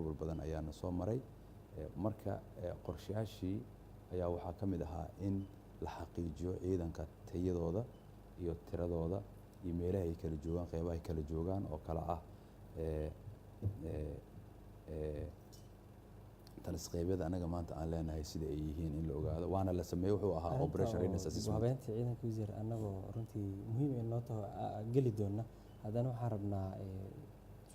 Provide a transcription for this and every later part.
Gobol badan ayaana soo maray. Marka qorshayaashii ayaa waxaa ka mid ahaa in la xaqiijiyo ciidanka tayadooda iyo tiradooda iyo meelaha ay kala joogaan, qeybaha ay kala joogaan oo kala ah talisqeybyada anaga maanta aan leenahay sida ay yihiin in la ogaado, waana la sameeyey. Wuxuu ahaa operation readiness assessment. Habeynta ciidanka, wasiir, annagoo runtii muhiim ay noo taho geli doona, haddana waxaan rabnaa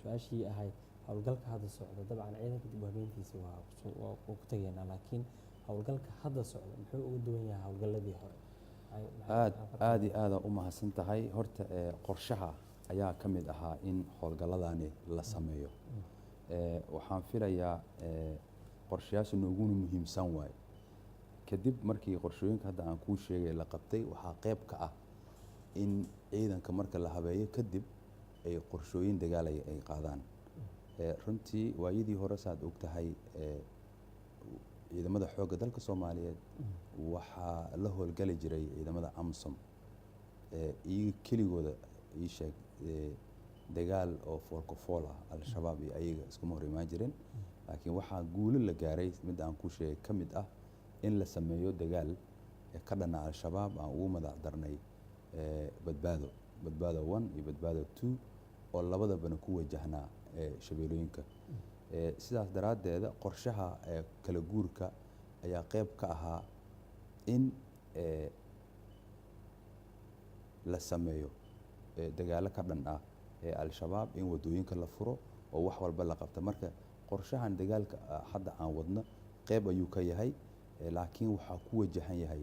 su-aashii ahayd howlgalka hadda socda. Dabcan ciidanka dib u habeyntiisa waa ku tegaynaa, laakiin howlgalka hadda socda muxuu uga duwan yahay howlgalladii hore? Aad aad iyo aada u mahadsan tahay. Horta qorshaha ayaa ka mid ahaa in howlgalladani la sameeyo. Waxaan filayaa qorshayaasha nooguna muhiimsan waaye. Kadib markii qorshooyinka hadda aan kuu sheegay la qabtay, waxaa qeyb ka ah in ciidanka marka la habeeyo kadib ay qorshooyin dagaal ay qaadaan. Runtii waayadii hore, saad og tahay, ciidamada xoogga dalka Soomaaliyeed waxaa la howlgali jiray ciidamada AMISOM. Iyaga keligooda, ii sheeg, dagaal oo foolka fool ah Al-Shabaab iyo ayaga iskuma hor imaan jirin, laakiin waxaa guulo la gaaray, mid aan kuu sheegay ka mid ah, in la sameeyo dagaal ka dhana Al-Shabaab aan ugu magac darnay Badbaado, Badbaado 1 iyo Badbaado 2, oo labadabana ku wajahnaa shabeellooyinka. Sidaas daraaddeeda qorshaha kala guurka ayaa qeyb ka ahaa in la sameeyo dagaalo ka dhan ah ee Al-Shabaab, in wadooyinka la furo oo wax walba la qabta. Marka qorshahan dagaalka hadda aan wadno qeyb ayuu ka yahay, laakiin waxaa ku wajahan yahay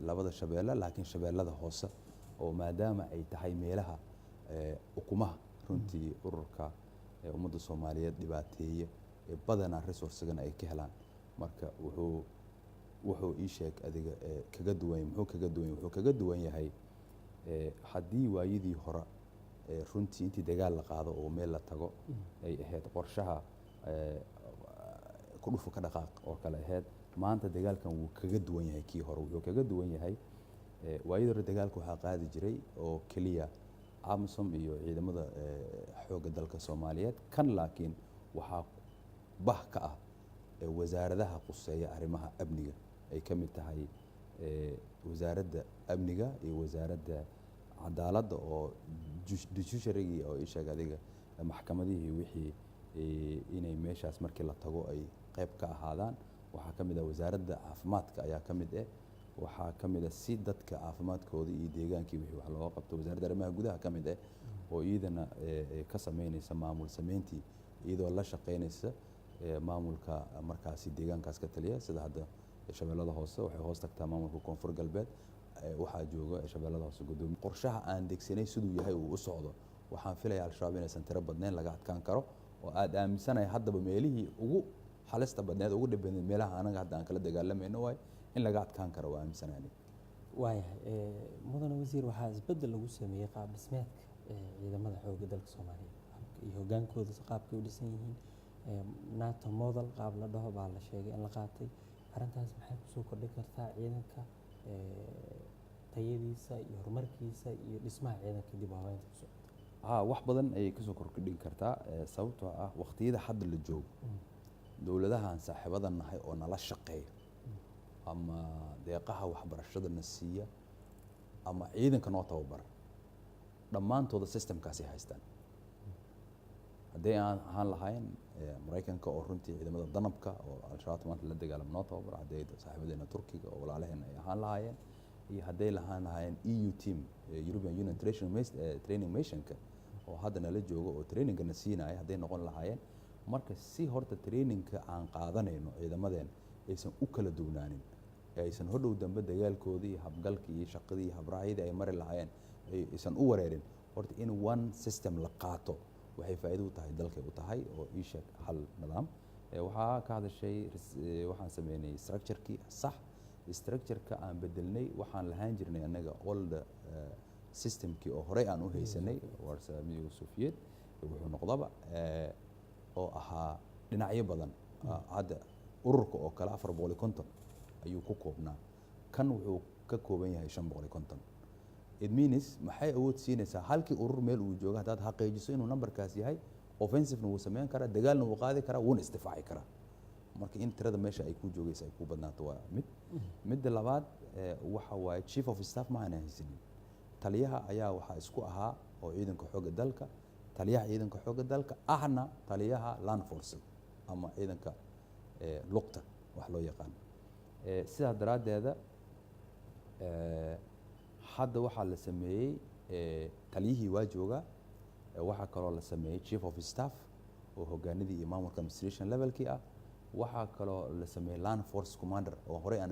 labada shabeelle, laakiin shabeellada hoose oo maadaama ay tahay meelaha ukumaha runtii ururka ummadda Soomaaliyeed dhibaateeye ee badanaa resource-gana ay ka helaan. Marka wuxuu ii sheeg adiga kaga duwan, muxuu kaga duwan? Wuxuu kaga duwan yahay, haddii waayadii hore runtii intii dagaal la qaado oo meel la tago ay ahayd qorshaha ku dhufo ka dhaqaaq oo kale ahayd, maanta dagaalkan wuu kaga duwan yahay kii hore. Wuxuu kaga duwan yahay, waayadii hore dagaalka waxaa qaadi jiray oo keliya AMISOM iyo ciidamada xoogga dalka Soomaaliyeed. Kan laakiin waxaa bah ka ah wasaaradaha quseeya arrimaha amniga, ay ka mid tahay wasaaradda amniga iyo wasaaradda cadaaladda oo judiciary oo isheeg adiga maxkamadihii wixii inay meeshaas markii la tago ay qayb ka ahaadaan. Waxaa ka mid ah wasaaradda caafimaadka ayaa ka mid ah. Waxaa ka mid ah si dadka caafimaadkooda iyo deegaankii wixii wax looga qabto wasaaradda arrimaha gudaha ka mid ah, oo iyadana ka sameynaysa maamul sameyntii, iyadoo la shaqeynaysa maamulka markaasi deegaankaas ka taliya. Sida hadda Shabeellada Hoose waxay hoos tagtaa maamulka Koonfur Galbeed. Waxaa jooga Shabeellada Hoose gudoomiye. Qorshaha aan degsanay siduu yahay uu u socdo, waxaan filaya Al-Shabaab inaysan tiro badnayn, laga adkaan karo, oo aad aaminsanahay haddaba meelihii ugu halista badneed, ugu dhib badneed, meelaha anaga hadda aan kala dagaalamayno waay, in laga adkaan karo waa aaminsanahay aniga. Waayahay, mudane wasiir, waxaa isbeddel lagu sameeyey qaab dhismeedka ciidamada xoogga dalka Soomaaliyeed iyo hogaankooda, qaabkay u dhisan yihiin. NATO model qaab la dhaho baa la sheegay in la qaatay. Arrintaas maxay kusoo kordhin kartaa ciidanka tayadiisa iyo horumarkiisa iyo dhismaha ciidanka dib u habeynta ku socota? Ha, wax badan ayay kasoo kordhin kartaa, sababtoo ah waqtiyada hadda la joogo dowladahan saaxiibada nahay oo nala shaqeeya ama deeqaha waxbarashada na siiya ama ciidanka noo tababara, dhammaantooda systemkaasay haystaan. Hadday aan ahaan lahayn Maraykanka oo runtii ciidamada danabka oo Al-Shabaab maanta la dagaalamo noo tababaro, hadday saaxiibadeena Turkiga oo walaalaheena ay ahaan lahaayeen, iyo hadday lahaan lahaayeen EU team, European Union training missionka oo hadda nala joogo oo trainingka na siinaya, hadday noqon lahaayeen. Marka si horta trainingka aan qaadanayno ciidamadeen aysan u kala duwnaanin, ee aysan hodhow dambe dagaalkoodii iyo habgalkii iyo shaqadii iyo habraacyadii ay mari lahaayeen aysan u wareerin, horta in one system la qaato waxay faa'iido u tahay dalkay u tahay, oo ii sheeg hal nidaam. Waxaa ka hadashay waxaan sameynay structure-kii. Sax, structure-ka aan bedelnay, waxaan lahaan jirnay annaga old systemkii oo horey aan u haysanay, warsa Midowga Sofiyeed wuxuu noqdaba, oo ahaa dhinacyo badan. Hadda ururka oo kale 450 ayuu ku koobnaa, kan wuxuu ka kooban yahay 550. It means maxay awood siinaysaa halkii urur meel uu joogo haddaad xaqiijiso inuu numberkaas yahay, Offensivena wuu sameyn karaa, dagaalna wuu qaadi karaa, wuuna isdifaaci karaa. Marka in tirada meesha ay ku joogaysa ay ku badnaato waa mid. Midda labaad waxa waaye chief of staff ma aanan haysanin. Taliyaha ayaa waxaa isku ahaa oo ciidanka xoogga dalka, taliyaha ciidanka xoogga dalka ahna taliyaha land force ama ciidanka lugta wax loo yaqaan. Sidaa daraaddeeda hadda waxaa la sameeyey taliyihii waa joogaa. Waxaa kaloo la sameeyey chief of staff oo hogaanadii iyo maamulka administration levelkii ah. Waxaa kaloo la sameeyey land force commander oo horey aanan